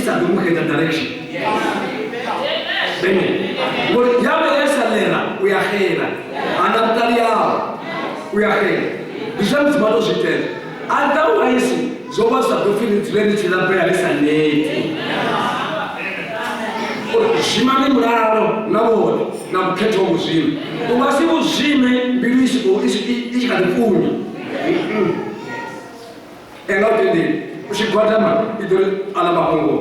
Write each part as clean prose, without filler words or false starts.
sa ḓo mu xedza direction. Amen. Ngori ya vhuya ya sa ḽera u ya xela, hana vhuṱali yawe u ya xela. Ndi zwe Mudzimu a tou zwi itela. Otherwise zwo vha zwi sa ḓo pfi ni dzule ni tshi rabela ni sa neti. Uri zwimani mulalo na vhone na vhukhetho ho vhuzwime. U nga si vhuzwime mbilu i tshi kha ḓi punya. Enga u tendeli u tshi gwadama i ḓo ri aḽa mafhungo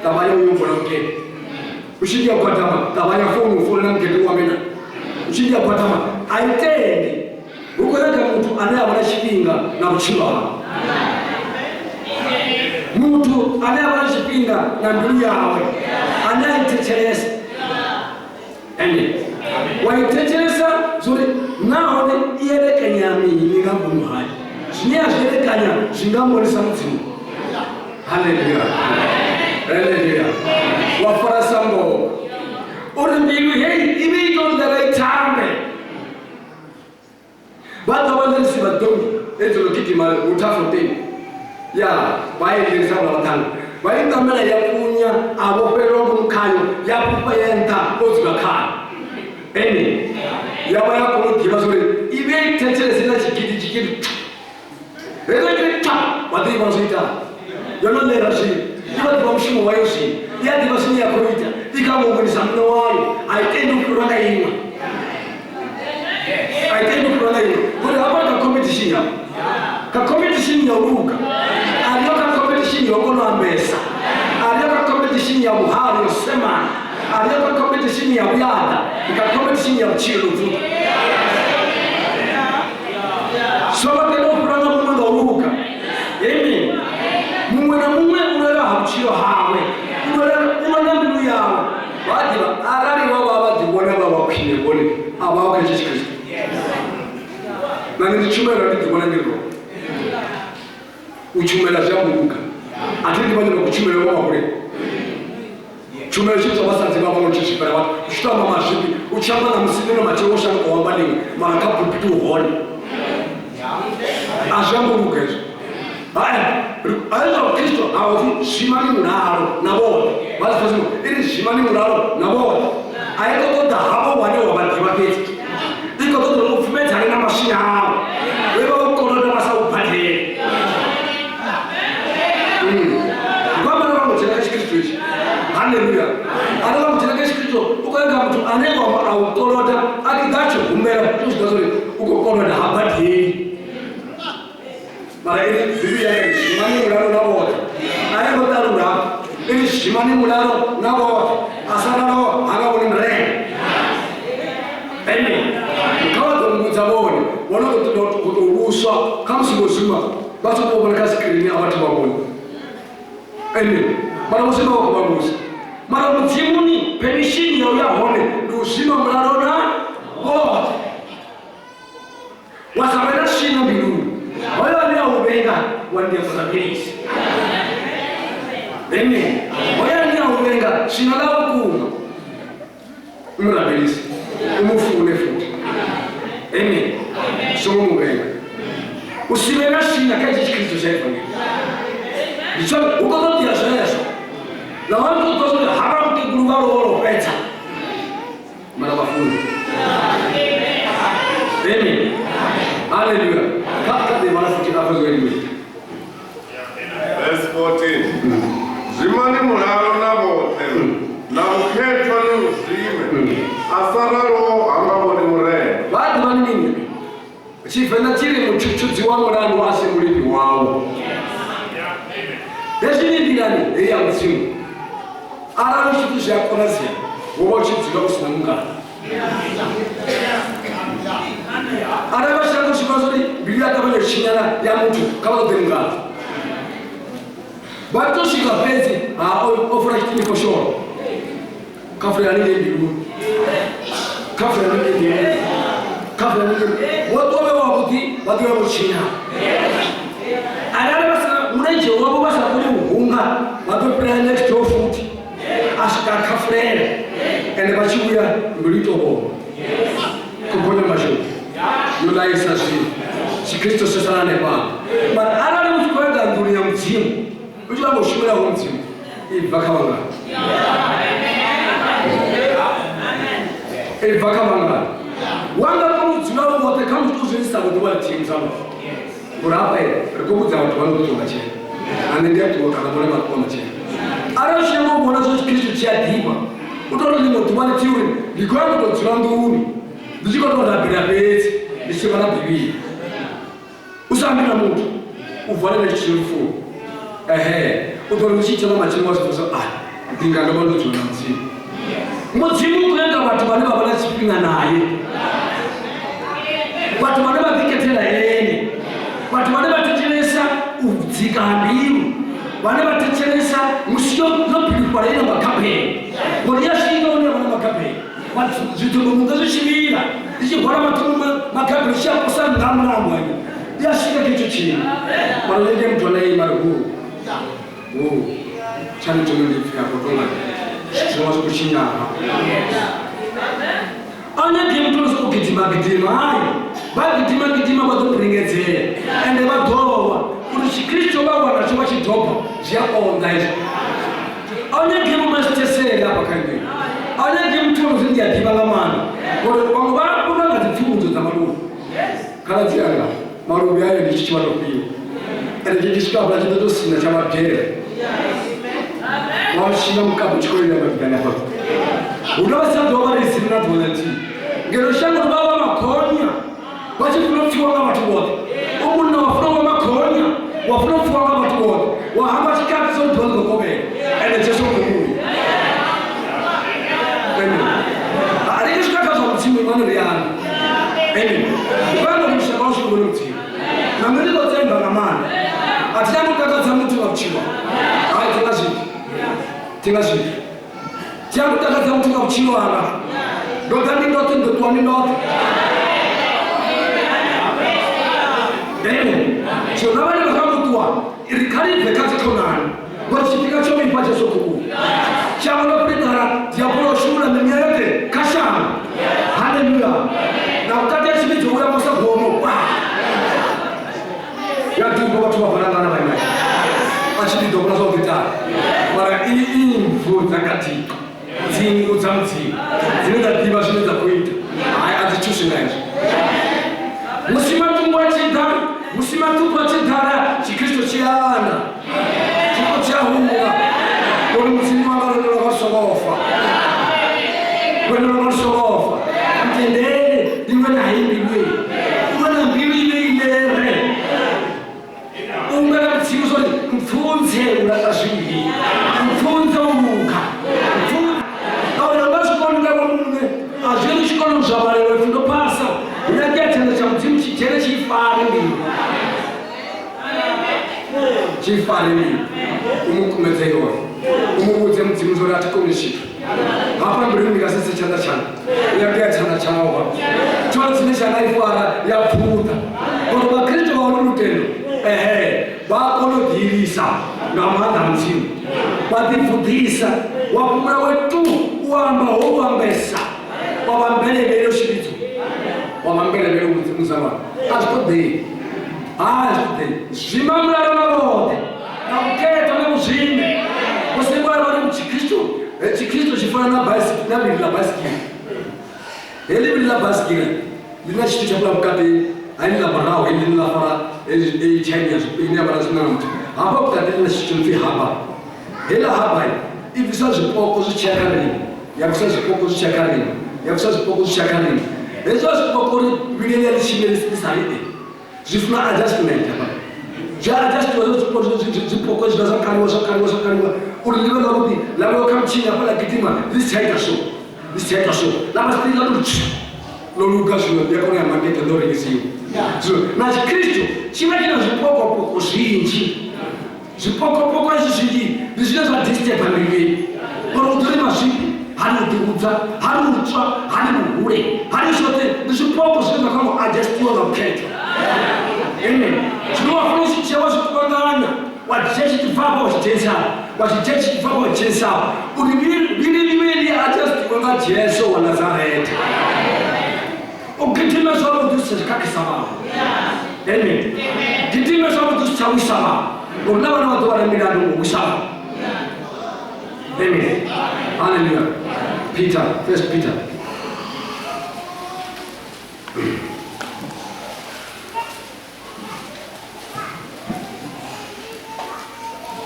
ṱavhanya u yo vula mugede. U tshi ndi a gwadama ṱavhanya founu u founela mugede u ambe nae. U tshi ndi a gwadama a i tendi. Hu khou nyaga muthu ane a vha na tshifhinga na vhutshilo hawe. Muthu ane a vha na tshifhinga na mbilu yawe, ane a i thetshelesa. Amen. Wa i thetshelesa zwo uri nahone i elekanya mini nga ngomu hayo. Zwine ya zwi elekanya zwi nga mbonisa Mudzimu. Haleluya. Haleluya. Wa fara sa ngoho. Uri mbilu heyi i vhe i tou nḓala i thambe. Vha ḓo vha ḽi si vha ḓongi hedzo no gidima Waterfontein ya vha i ḽisa vhaḽa vhaṱhannga vha i ṱambela ya punya a vhofhelelwa ngomu khayo ya fhufha ya nṱha o dzula khayo ene ya vha ya kona u ḓivha zwori i vhe i thetshelese na tshigidi tshigidi hezwo tshi tha vha ḓo ivha zwo ita yo no ḽera zwino i vha ḓivha mushumo wayo zwino i a ḓivha zwine ya khou ita i kha vhonisa muṋe wayo a i tendi u fhirwa nga iṅwe a i tendi u fhirwa nga iṅwe ngori hafha kha competition ya kha competition ya u luga a ri yo kha competition ya u kona u ambesa a ri yo kha competition ya vhuhali yo semana a ri yo kha competition ya vhuyaḓa ndi kha competition ya vhutshilo lufuno So vha tenda u fhira nga muṅwe nga u luga. Amen. Muṅwe na muṅwe u lwela ha vhutshilo hawe, u lwela u lwa na mbilu yawe. Vha a ḓivha arali vha vha vha ḓivhona vha vha khwine vhone a vha ho kha tshi Tshikristo. Na ndi tshumelo ndi ḓivhona ndi ro. U tshumela zwi a luga. A thi ḓivha ndi khou tshumela vha vha Tshumelo tshi tswa vhasadzi vha vhaṅwe tshi swikela vhathu u tshi to amba mazwifhi u tshi amba ṋamusi ḽino matshelo wo shanduka wa amba ḽiṅwe mara kha pulpiti u hone a zwi ambo luga hezwo hae zwa vhukristo a hu pfi zwimani mulalo na vhoṱhe vha zwi pfesesa i ri zwimani mulalo na vhoṱhe a i khou ṱoḓa havho wane wa vha ḓivha fhedzi i khou ṱoḓa uri u pfumedzane na maswina avho vhe vha u koloda vha sa u badele Kwamba vha mu dzhena kha Tshikristo itshi. Haleluya. Arali vha mu dzhena kha Tshikristo, u khou nyaga muthu ane wa a u koloda a tshi ḓa a tshi humbela u zwi ḓivha uri u khou koloda ha badeli. Mara i ri Bivhili ya ri zwimani mulalo na vhoṱhe. A i ngo ṱalula hafha. I ri zwimani mulalo na vhoṱhe. A sa ralo ha nga vhoni Murena. Amen. Kha vha ḓo mbudza vhone, vhone u tou vhuswa khamusi vho zwima vha tshi khou vhona kha screen a vhathu vha vhona amen mara musi vha khou vha vhusa mara mudzimuni permission ya u ya hone ndi u zwima mulalo na vhoṱhe wa sa vhe na swina mbiluni hoyo ane a u vhenga wa ndi a fhelisa amen hoyo ane a u vhenga swina ḽa vhukuma u mu rabelise u mu fune futhi amen songo mu vhenga u si vhe na swina kha itshi tshikristo tsha evangeli ndi tshone hu khou ṱoḓea zwezwo nahone hu khou ṱoḓea uri havha mukegulu vha lovha lwo fhedza mara vha fune amen haleluya kha kha ḓi vhala futhi afha zwo imi Verse 14. Zwimani mulalo na vhoṱhe, na vhukhethwa ni u zwime, a sa ralo ha nga vhoni Murena. Vha a ḓivha ni mini? Tshivenḓa tshi ri mutshutshudzi wa mulandu a si mulifhi wawo. Hezwi ni nḓilani heyi ya Mudzimu, arali u tshi pfi zwi a konadzea, wo vha u tshi dzula u si na mungana. Arali vha tshi langa u tshi vhona uri mbilu ya ṱavhanya u tshinyala ya muthu, kha vha ṱoḓe mungana. Vha to swika fhedzi ha o fula tshitini fosholo kha fula haningei mbiluni, kha fula haningei mbiluni, kha fula haningei. Vho ṱuwa vhe wavhuḓi, vha ḓo ya vho tshinyala. Arali vha sina mulenzhe wavho vha sa koni u hunga, vha ḓo fhira next door futhi a swika a khafulela ende vha tshi vhuya mbilu i tovhola khokhonya mashodu yo laisa zwino tshikristo sho sala hanefhaḽa mara arali u tshi khou ya nga nḓuni ya mudzimu u tshi vha ngo shumelaho mudzimu. I bva kha vhangana? I bva kha vhangana? Wanga kona u dzula woṱhe kha muthu zwi sa vhuḓi wa ḽithihi musalwa. Ngori hafha ri khou vhudza vhathu vha no ṱuwa matshelo. Na nṋe ndi a ṱuwa kana vhone vha ṱuwa matshelo. Arali u tshi nyanga u vhona zwa Tshikristu tshi a ḓifha, u tou ri ḽiṅwe ḓuvha ḽithihi uri ndi khou ya u tou dzula nḓuni ndi tshi khou tou rabela fhedzi ndi tshi vhala Bivhili. U sa ambi na muthu, u valele tshithu lufuni. Ehe, u ḓo ri u tshi tshela matshelo wa zwi pfa zwa ah, ndi nga ndo vha ndo dzula na Mudzimu. Mudzimu u khou nyaga vhathu vhane vha vha na tshifhinga naye, vhathu vhane vha ḓikhethela ene, vhathu vhane vha thetshelesa u dzika ha mbilu, vhane vha thetshelesa musi yo yo bilufhala i na magabelo, ngori ya swika hune ya vha na magabelo zwiḓombombuḓa zwi tshi vhila i tshi hwala mathombo magabelo tshi a posa nnḓa ha mulambo hangei i a swika kha itsho tshiimo mara nyenge muthu ane ima ri hu hu tshani tshono ndi pfhi afho tonga zwithu zwa zwi khou tshinyala a nyagi muthu no sokou gidima gidima hai vha gidima gidima vha ḓo piringedzea ende vha ḓowa uri tshikristo vha wana tsho vha tshi doba zwi a konḓa hezwo. A hu nyagi vhomasithesele hafha kha nṋe, a hu nyagi muthu ono zwi ndi a ḓivha nga maanḓa, ngori vhaṅwe vha kundwa nga dzipfunzo dza maluvhi. Khaladzi anga, maluvhi ayo ndi tshi tshi vha tou fhiwa, ende tshi tshi swika hafhaḽa tshi ḓo tou sina tsha vha dyela. Wa shinga mukapu tshi khou lila mavhiḓani hafhaḽa. Hu dovha sa ḓovha vha ri sina na ḓuvha na ḽithihi. Ngeno shango vha vha makhonya vha tshi funa u pfiwa nga vhathu vhoṱhe. U munna wa funa u vha makhonya, wa funa u pfiwa nga vhathu vhoṱhe, wa hangwa tshikhathi tsho ḓuvha ḽi ḓo kovhela. Ende Jesu u khou vhuya. Amen. A ri tshi swika kha zwa Mudzimu imani ri ambe. Amen. Ndi khou amba uri lushaka lwashu lu vhone Mudzimu. Na nṋe ndi ḓo tenda nga maanḓa. A thi nyagi u takadza muthu nga vhutshilo. Hai, thi nga zwi iti. Thi nga zwi iti. Thi nyagi u takadza muthu nga vhutshilo hanga. Ndo ḓa ndi ndoṱhe, ndi ḓo ṱuwa ndi ndoṱhe. Amen. So na vhane vha khou amba u ṱuwa, ri kha ri bve kha dzikhonani, ngori tshifhinga tsho vhifha Jesu khou vhuya. Shango ḽo fhiriṱala, diabolo o shulula mimuya yoṱhe kha shango. Haleluya. Na vhukati ha tshivhidzo u ya posa bomo. Wa! Ya dubo vhathu vha balangana vha ima. A tshi ḓi ḓo zwa u ḓitala. Mara i imvu dza khathihi. Dzingu dza Mudzimu dzine dza ḓivha zwine dza khou ita. Hai, a dzi thuswi nga hezwo. Musi maṱungu a tshi ḓa, musi maṱungu a tshi ḓala, Tshikristo tshi ana, tshiko tshi a hula, uri Mudzimu wanga lwendo lwanga lu songo fa, lwendo lwanga lu songo fa. Ntendele ndi lwe na heyi mbilu eyi, u lwe na mbilu ine ilere. U humbela Mudzimu zwa uri mpfunze u laṱa zwivhi, mpfunze u luga, mpfunze ngauri a nga zwi koni nga iwe muṋe, a zwi ri tshikoloni zwa vhalelwa ipfi ndo phasa. Hu nyangea tshanḓa tsha Mudzimu tshi dzhene tshi i fare mbilu, tshi i fare mbilu, u mu kumedze yone, u mu vhudze Mudzimu zwa uri a thi koni tshithu hafha mbiluni, ndi nga si ise tshanḓa tshanga. Hu nyangea tshanḓa tshau hafha, tshone tshine tsha nga i fara ya pfuḓa, uri Vhakriste vha hone lutendo, ehe, vha kona u ḓiilisa nga maanḓa a Mudzimu, vha ḓibvuḓisa, wa fhumula we tu u amba ho u ambesa, wa vha mbelevhele tshivhidzo, wa vha mbelevhele Mudzimu zalwana. A zwi ṱoḓei, a zwi ṱoḓei. Zwima mulalo na vhoṱhe na vhukhetha na vhuzwime. Musi vha ri Tshikristo, Tshikristo tshi fana na baisigira, na vhili ḽa baisigira. Heḽi vhili ḽa baisigira ḽi na tshithu tsha fhaḽa vhukati ha heḽi ḽa murahu, heḽi ḽine ḽa fara heyi tshaini ya ine ya vha na zwinamuthu. Hafha vhukati ḽi na tshithu tsho no pfi haba. Heiḽa haba i bvisa zwipoko zwi tshi ya kha riṋe, ya bvisa zwipoko zwi tshi ya kha riṋe, ya bvisa zwipoko zwi tshi ya kha riṋe. Hezwiḽa zwipoko uri vhili heḽia ḽi tshimbile ḽi sa ri e, zwi funa adjustment hafha. Zwi a adjustiwa hezwo zwipoko hezwiḽa zwa kaliwa zwa kaliwa zwa kaliwa uri ḽi vhe ḽavhuḓi, ḽa vhewa kha mutshini hafha ḽa gidima ḽi si tsha ita so, ḽi si tsha ita so, ḽa vha ḽa tou tshi ḽo luga zwino ḽi a kona u ya makete ḽo rengisiwa. Zwino na Tshikristo tshi vha tshi na zwipokopoko zwinzhi. Zwipokopoko hezwi zwinzhi ndi zwine zwa disturba mivhili, uri u ḓo ri mazwifhi, ha ri u ḓihudza, ha ri u tswa, ha ri vhuhule, ha ri zwoṱhe ndi zwipoko zwine zwa khou adjustiwa nga vhukhethwa. Amen. Zwino wa funa u zwi dzhia wa zwi kuvhanganya, wa dzhia tshi tshi bva hafha wa tshi dzhenisa hafha, wa tshi dzhia tshi tshi bva hafha wa tshi dzhenisa hafha, uri vhili ḽi vhe ḽi adjustiwe nga Jesu wa Nazareta. U gidime zwavhuḓi u si tsha khakhisa vhaṅwe. Amen. Gidime zwavhuḓi u si tsha wisa vhaṅwe, ngori na vhana vha ḓo vha na milandu ngo wisa vhaṅwe. Amen. Hallelujah. Peter, First Peter.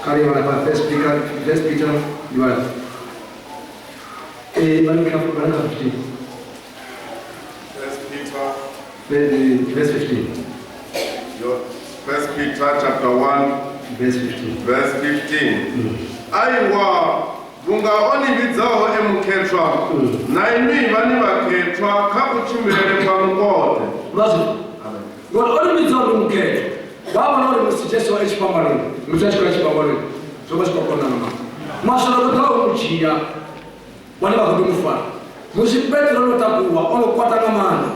Kari wala pa First Peter, First Peter, you are. Eh, baraka baraka 15. First Peter, Verse 15. First Peter chapter 1 Verse 15. Verse 15. Aiwa vhunga o ni vhidzaho e mukhethwa na inwi vhani vhakhethwa kha kutshimbilele kwaṋu kwoṱhe. Vazi. Ngori o ri vhidza uri mukhethwa. Vha vhona uri musi Jesu a tshi fhambanoni, musi a tshi khou ya tshifhambanoni, zwo vha zwi khou konana maanḓa. Maswole o ḓa o mu dzhia, vhone vha khou ḓi mu fara. Musi Petro o no takuwa, o no kwata nga maanḓa.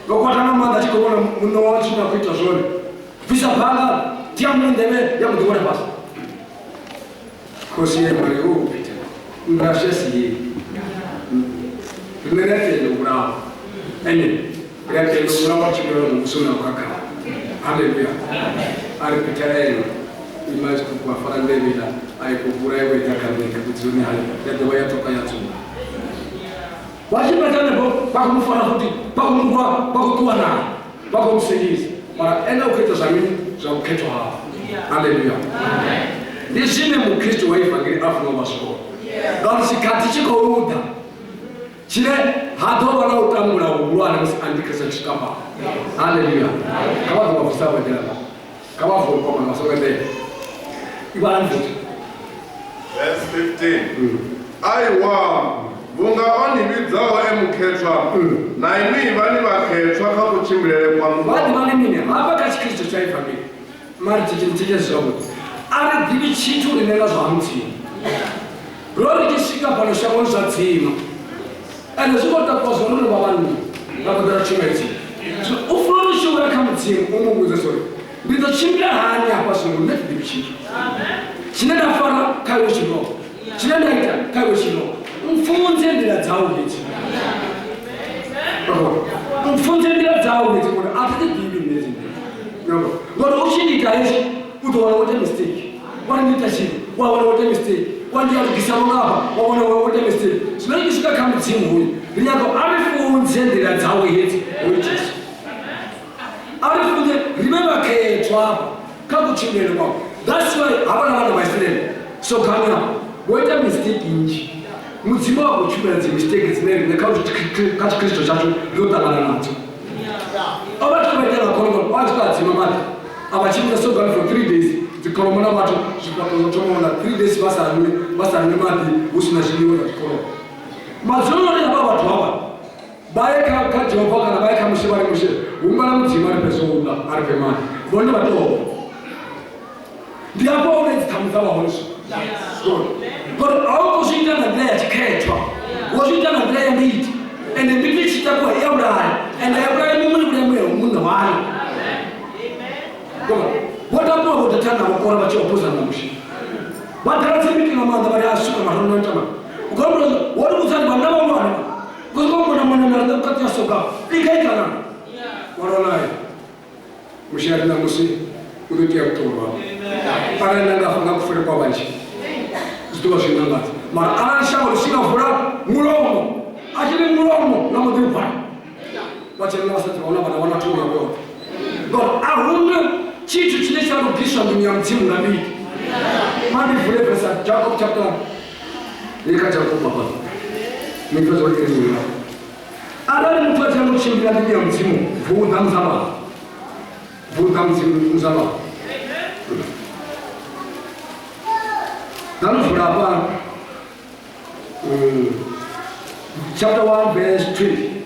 O kwata nga maanḓa a tshi khou vhona muṋe wawe zwine a khou ita zwone. Bvisa banga, tia muṅwe nḓevhe ya mu ḓi wela fhasi. Khosi ye mare o Peter, nda shesi ye. Riṋe ri a tenda u vhulawa. Ene ri a tenda u vhulawa tshimbilelwa muvhuso une wa khou akhala. Haleluya. A ri Peter ene ima zwiṱuku a fara nḓevhe iḽa a i khou vhulaya vho ita kha nḓevhe vhudzuloni hayo ya dovha ya toka ya dzula. Vha tshi fhedza hanefho vha khou mu fara futhi vha khou mu rwa vha khou ṱuwa naye vha khou mu sengisa mara ene u khou ita zwa mini zwa vhukhethwa hawe. Haleluya. Ndi zwine mukristu wa ivangeli a funa u vha zwone ngauri tshikhathi tshi khou ḓa tshine ha ḓo vha na u tambula huhulwane musi antikristo a tshi swika fhano. Haleluya. Kha vha ḓo vha vusa vho eḓela fhano. Kha vha vuwe vhakomana vha songo eḓela. Ivhalani futhi. Verse 15. Aiwa vhunga o ni vhidzaho e mukhethwa na inwi vhani vhakhethwa kha kutshimbilele kwaṋu Vha kwoṱhe. ḓivha ndi mini hafha kha tshikristo tsha ivangeli mari tshitshetshe zwavhuḓi a ri ḓivhi tshithu riṋe nga zwa Mudzimu. Ro ri tshi swika fhano shangoni zwa dzima ende zwi khou takuwa zwone ri vha vhanna ra ṱoḓela tshumelo tsini. Zwino u funa uri tshi wela kha Mudzimu u mu vhudze uri ndi ḓo tshimbila hani hafha zwino nṋe thi ḓivhi tshithu. Tshine nda fara kha iwe tshinoka, tshine nda ita kha iwe tshinoka, mpfunze nḓila dzau hedzi. Mpfunze nḓila dzau hedzi ngori a thi dzi ḓivhi nṋe hedzi nḓila. Ngori u tshi ndi ita hezwi u ḓo wana wo ita mistake. Wa ri ndi ita tshino wa wana wo ita mistake. Wa ndi a lugisa vhungafha wa wana wo ita mistake. Zwino ri tshi swika kha Mudzimu hoyu ri nyaga a ri funze nḓila dzawe hedzi hoyu Jesu. A ri funze ri vhe vhakhethwa hafha kha kutshimbilele kwawe. That's why havha na vhana vha Israel sogani afha vho ita mistake nnzhi. Mudzimu a khou tshumela dzi mistake dzine riṋe kha tshikristo tshashu ri ḓo ṱangana nadzo. O vha tshi vha itela kholomo vha tshi tou dzima maḓi a vha tshimbila sogani for 3 days dzikholomo na vhathu zwifhaṱo zwo thoma na 3 days vha sa nwi maḓi hu si na zwiḽiwa na dzikholomo. Madzuloni uri havha vhathu havha vha ye kha Jehova kana vha ye kha Mushe vha ri Mushe humbela Mudzimu a ri fhe zwo u ḽa a ri fhe maḓi vhone vha tou ndi hafho hune dzi ṱhamu dza vha hone zwino. Ngori a u khou zwi ita nga nḓila ya tshikhethwa, wo zwi ita nga nḓila ya mbiti ende mbiti i tshi takuwa i a vhulaya ende a i vhulaya muṅwe i vhulaya muṋe wayo. Vho takuwa vho Dathani na vho Kora vha tshi opozana na Mushe vha ḓala dzi mbiti nga maanḓa vha ri a swika marano ita mani u khou humbula wo ri vhudza uri vhanna vhahulwane vha khou vhona mwana na riṋe vhukati ha soga i gai kana wa lwa naye. Mushe a ri ṋamusi u ḓo tea vhuṱolo hawe arali nda nga fa nga kufele kwa vhanzhi zwi ḓo vha zwi mangadza mara arali shango ḽi tshi nga vula mulomo a tshi ri mulomo na muḓi u vala vha tshi ri vhasadzi vha na vhana vha na thungo yavho yoṱhe ngori a huna tshithu tshine tsha lugiswa nḓuni ya Mudzimu nga mbiti. Mandi vule verse Jacob chapter ni kha Jacob hafha ni fhedza uri iri arali muthu a tshi amba u tshimbila nḓuni ya Mudzimu vuḓa muzalwana vuḓa Mudzimu muzalwana ḓanu vula hafha chapter 1 verse 20.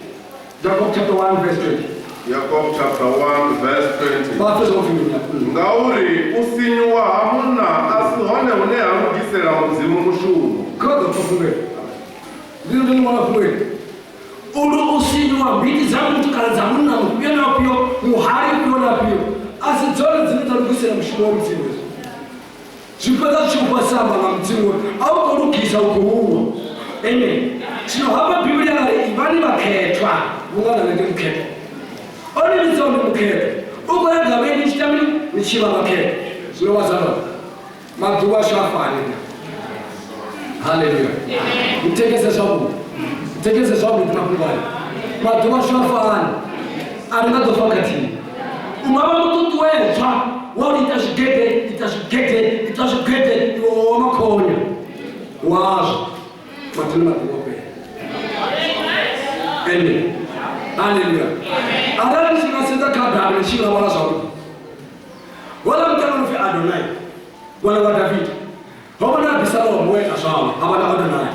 Jacob chapter 1 verse 20. Jacob chapter 1 verse 20. Vha fhedza u fhindula. Ngauri u sinyuwa ha munna a si hone hune ha lugisela Mudzimu mushumo. Kha ḓo pfa fhungelo. Ndi ḓo ṅwala fhungelo. Uri u sinyuwa mbiti dza muthu kana dza munna mufhio na ufhio, muhali ufhio na ufhio, a si dzone dzine dza lugisela mushumo wa Mudzimu. Zwi fhedza zwi tshi vhofha samba nga Mudzimu uri a u khou lugisa u khou lwa. Amen. Zwino hafha Bivhili ya ri ivhani vhakhethwa vhunga na nṋe ndi mukhethwa. O ni vhidza uri ndi mukhethwa. U khou nyaga vhe ni tshi ita mini? Ni tshi vha vhakhethwa. Zwino vhazalwana maḓuvha ashu a fani. Haleluya. Nthekese zwavhuḓi, nthekese zwavhuḓi mafhungo ayo. Maḓuvha ashu a fani, a ri nga ḓo fa khathihi. U nga vha muṱuṱuwedzwa wa uri ita zwigede, ita zwigede, ita zwigede, iwe wa makhonya wazwo mathina maḓuvha o fhela. Amen. Haleluya. Arali ni tshi nga sedza kha Abrahamu ni tshi nga vhala zwavhuḓi, wala muṱanga no pfi Adonai, ṅwana wa Davida, ho vha na Abisalomo we a zwawe, ha vha na Adonai.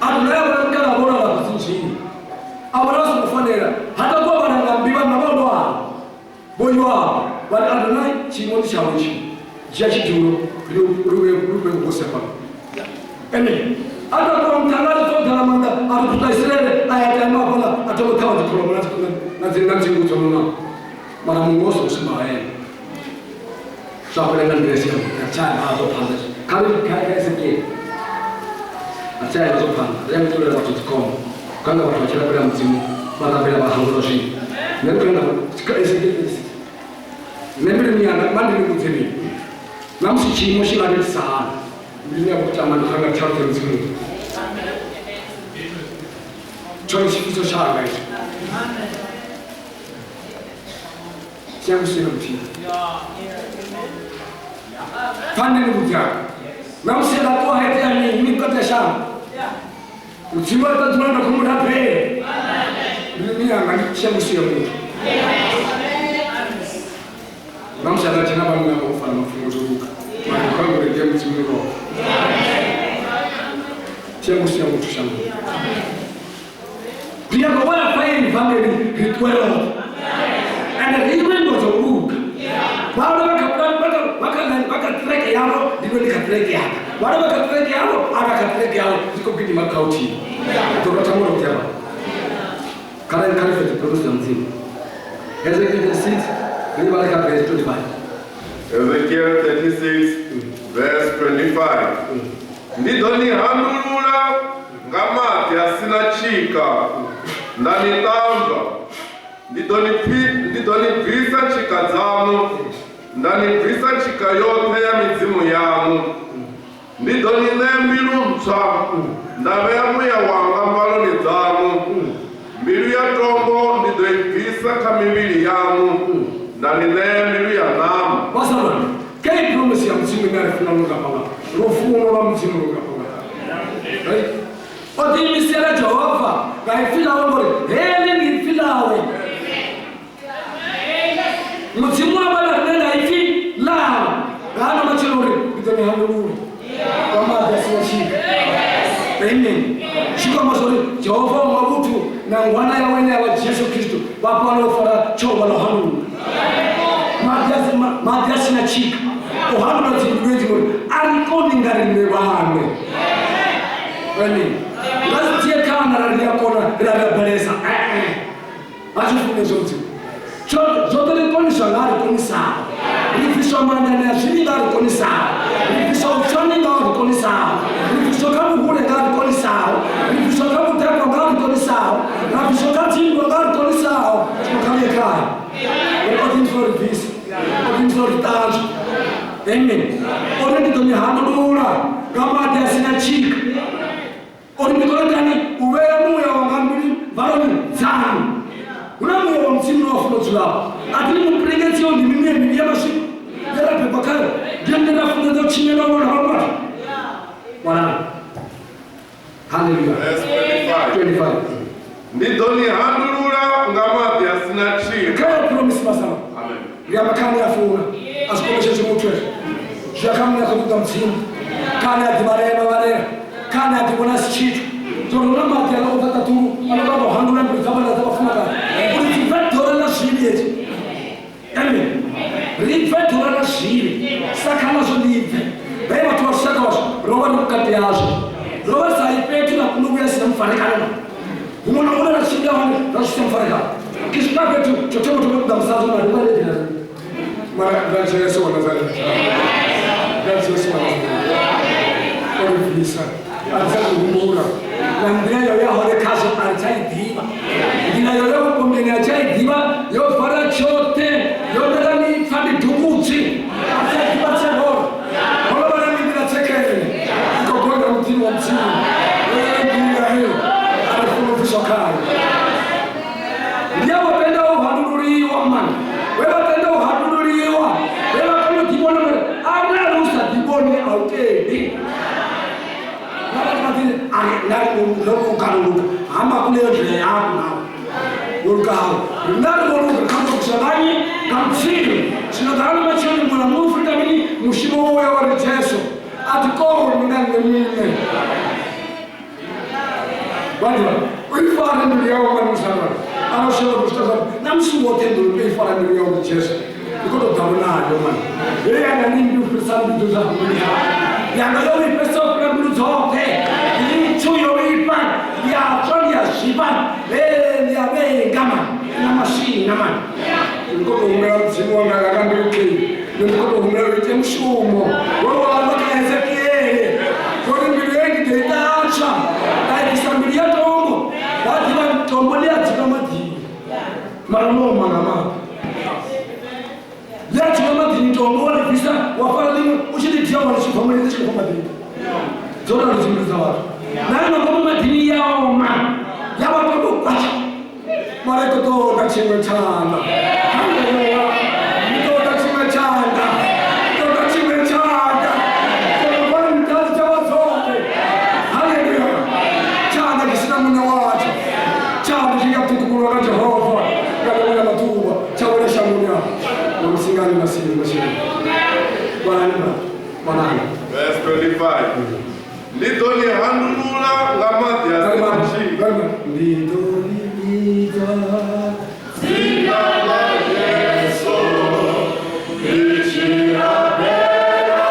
Adonai a vhona mukala vho lala vhudzinzwini, a vhona a songo fanela, ha takuwa vhalangammbi vhanna vha lwana vho Yoaba, vha ri Adonai tshiimo ndi tshawe itshi, dzhia tshidulo ri vhe vhuhosi hafha. Amen. A takuwa muṱhannga a tshi pfa u ḓala maanḓa, a ri puta Israele, a ya taima hafhaḽa, a thoma u ṱhavha dzikholomo na dzingu dzo nonaho, mara muṅwe o songo swima hayani. Zwa fhela nga nḓila isi yavhuḓi, a tsha ya nazwo phanḓa. Kha ri kha kha Ezekiel, a tsha ya nazwo phanḓa. Ri a ṱulela vhathu dzikhombo, kha nga vhathu vha tshi rabela Mudzimu, vha rabela vha hangwelwa zwivhi. Nṋe ndi khou enda kha Ezekiel 36. Nṋe mbiluni yanga, ma ndi ni vhudze mini, na musi tshiimo tshi nga netisa hani, mbiluni yanga u tama ndi khou nga tsha Mudzimu. Tshone tshifhiso tshanga itsho. Siyakusina muthihi. Pfani ni vhudza. Na musi nda ṱuwa ha itea mini ni vhukati ha shango. Mudzimu a ṱaḓula nda khou mu rabela. Mbiluni yanga ndi siyakusia muthu. Na musi anga dzhena vhanna vho fana mafhungo zwo luga. Mara ndi khou amba uri ndi ya Mudzimu roṱhe. Siyakusia muthu shangoni. Ri a wela kha evangeli ri ṱuwe roṱhe. Ende ri iwe ndo dzo luga. Vhaṅwe vha kha track yavho, ndi ndi kha track yanga. Vhaṅwe vha kha track yavho, a vha kha track yavho, ri khou gidima kha uthihi. Ḓo rotha mulodzi afha. Kha ri kha ri fhedze promise ya Mudzimu. Ezekiel 36, ri vhale kha verse 25. Ezekiel 36 verse 25. Ndi ḓo ni handulula nga maḓi a si na tshika, nda ni ṱanzwa. Ndi ḓo ni ndi ḓo ni bvisa tshika dzaṋu, nda ni bvisa tshika yoṱhe ya midzimu yaṋu. Ndi ḓo ni ṋea mbilu ntswa, nda vhea muya wanga mbaloni dzaṋu. Mbilu ya tombo ndi ḓo i bvisa kha mivhili yaṋu, nda ni ṋea mbilu ya ṋama. Vhazalwane, kei promise ya Mudzimu ine a ri funa lungafhangafha, lufuno lwa Mudzimu lungafhangafha. Right? O ḓiimisela Jehova nga ipfi ḽawe ngori heḽi ndi ipfi ḽawe. Mudzimu a vha na riṋe nga ipfi ḽawe. Nga hano matshelo uri ndi ḓo ni handulula nga maḓi a si na tshika. Amen. Zwi khou amba zwori Jehova wa mavhuthu na ngwana yawe ine ya vha Jesu Kristo vha fhano u fara tshovha ḽa u handulula. Maḓi a si na tshika. U handula dzimbilu hedzi ngori a ri koni nga riṋe vhaṋe. Amen. Nga si dzhie khana ra ri a kona ri a rabelesa. A tshi funa hezwo Mudzimu. Zwoṱhe ri koniswa nga a ri konisaho. Ri bviswa maanḓani a zwivhi nga a ri konisaho. Ri bviswa vhupfani nga a ri konisaho. Ri bviswa kha vhuhule nga a ri konisaho. Ri bviswa kha vhudakwa nga a ri konisaho. Ra bviswa kha dzinndwa nga a ri konisaho. Zwino kha vhuye khae. Uri o ḓiimisela u ri bvisa. O ḓiimisela u ri ṱanzwa. Amen. O ri ndi ḓo ni handulula nga maḓi a si na tshika. Uri ndi kone kani u vhea muya wanga mbiluni mvaloni dzaṋu. Hu na muya wa Mudzimu une wa funa u dzulaho. A thi ni mupiringedzi ndi mimuya mivhi ya mazwifhi ye ra bebwa khayo, ndi yone ine ra funḓedza u tshinya na u lwa na vhaṅwe vhathu. Ṅwalani. Haleluya. Verse 25. 25. Ndi ḓo ni handulula nga maḓi a si na tshika. Kha ya promise masala. Amen. Ri amba kha ane a funa, a zwi kombetshedzi muthu hezwo. Zwi ya kha muṋe a khou ṱoḓa Mudzimu, kha ane a ḓivhalela vhalela, kha ane a ḓivhona a si tshithu. Zwo ri hu na maḓi a no khou bva ṱaḓulu a no nga handula mbilu dza vhana dza vhafumakadzi uri dzi bve ḓora ḽa zwivhi hezwi. Amen. Ri bve ḓora ḽa zwivhi, sa kha nazwo ḽi bve. Vhe vhathu vha lushaka lwashu ro vha ri vhukati hazwo. Ro vha ri sa yi fhethu na kona u vhuya si na mufarekano. Huṅwe na huṅwe ra tshimbila hone ra tshi mufarekano. Ke swika fhethu tsho thoma thoma ṱoḓa musadzi mara vha ledela. Mara nga Jesu wa Nazareth. Nga Jesu wa Nazareth. O ri bvisa. A ri tsha ḓi humbula. Na nḓila yo ya hone khazwo a ri tsha i ḓivha. Nḓila yo ya vhupombweni a tsha i ḓivha, yo vala tshoṱhe, yo ṋea mipfa midukudzi. A ri tsha ḓivha tshe hone. Ho no vha na nḓila tsekene. I khou gonya muḓini. Muḓini wa Mudzimu. Nḓila heyo a ri funa u bviswa khayo. Ndi a vho tenda u handululiwa mani, we vha tenda u handululiwa, we vha kona u ḓivhona uri arali u sa ḓivhoni a u tendi. Na vhathu vha ḓi ari nda ri ndo luga luga hamba kuleyo nḓila yako nawe yo lugaho. Nda ri vho luga kha ḓo vhanyi nga Mudzimu. Zwino ḓala matshelo muṅwe na muṅwe u mini mushumo wowe wa ri Jesu a thi koni nga nṋe muṋe. Vhathu u i fara mbilu yawe nga musalala a no shela u zwita na musi woṱhe mbilu u i fara mbilu yawe ndi Jesu. Ndi khou tou ḓa nayo mani. Heyi yanga ndi mbi u fhirisa mbilu dza mbilu yawe. Yanga yo vhifhesa u fhira mbilu dzoṱhe. Itshu yo vhifha, ndi a tswa, ndi a zwifha, ndi a vhenga mani, na maswina mani. Ndi khou tou humbela Mudzimu wanga nga mbilu kei. Ndi khou tou humbela u ite mushumo wo amba kha Hezekiele uri mbilu heyi ndi ḓo i ṱanzwa nda ibvisa mbilu ya tombo. Vha ḓivha tombo ḽi a dzula maḓini, mara ḽo oma nga maḓi. Ḽi a dzula maḓini tombo, wa ḽi bvisa wa fara ḽiṅwe u tshi ḽi dzhia wa ḽi tshi bva mulilo ḽi tshi khou bva maḓini. Dzo ralo dzi mbilu dza vhathu. Na nga ngomu maḓini ya oma, ya vha tombo kwatsha. Mara i khou ṱoḓa tshiṅwe tshanḓa. Haleluya. I ṱoḓa tshiṅwe tshanḓa. I ṱoḓa tshiṅwe tshanḓa. Ṱoḓa nṱha dzavha dzoṱhe. Haleluya. Tshanḓa tshi sina muṋe watsho. Tshanḓa tshi nga ṱhukhulwa nga Jehova nga ḽiṅwe ḽa maḓuvha tsha wela shangoni afho. Na musingani masini masini. Vhalani vhalani. Verse 25. Ndi ḓo ni handulula nga maḓi a si na tshika. Ndi ḓo ni vhidza Dzina ḽa Yesu ndi tshi rabela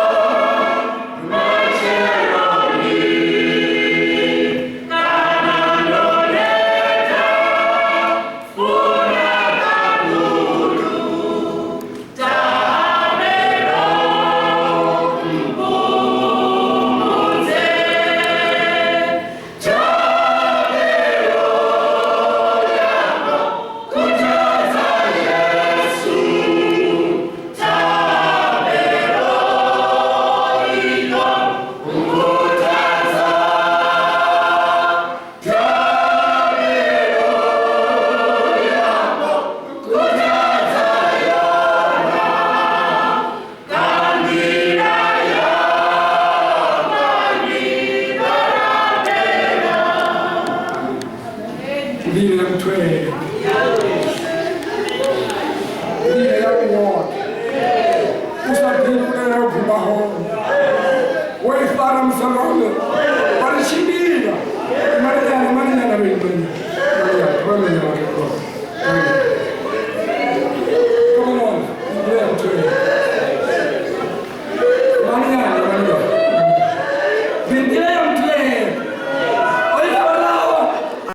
matsheloni, kana ndo neta funa ṱaḓulu, thabelo mphumudze, thabelo yanga khuthadza Yesu, thabelo i ḓo nkhuthaza, thabelo yanga khuthadza yona, nga nḓila yanga ndi ḓo rabela. Ndi na mthwele.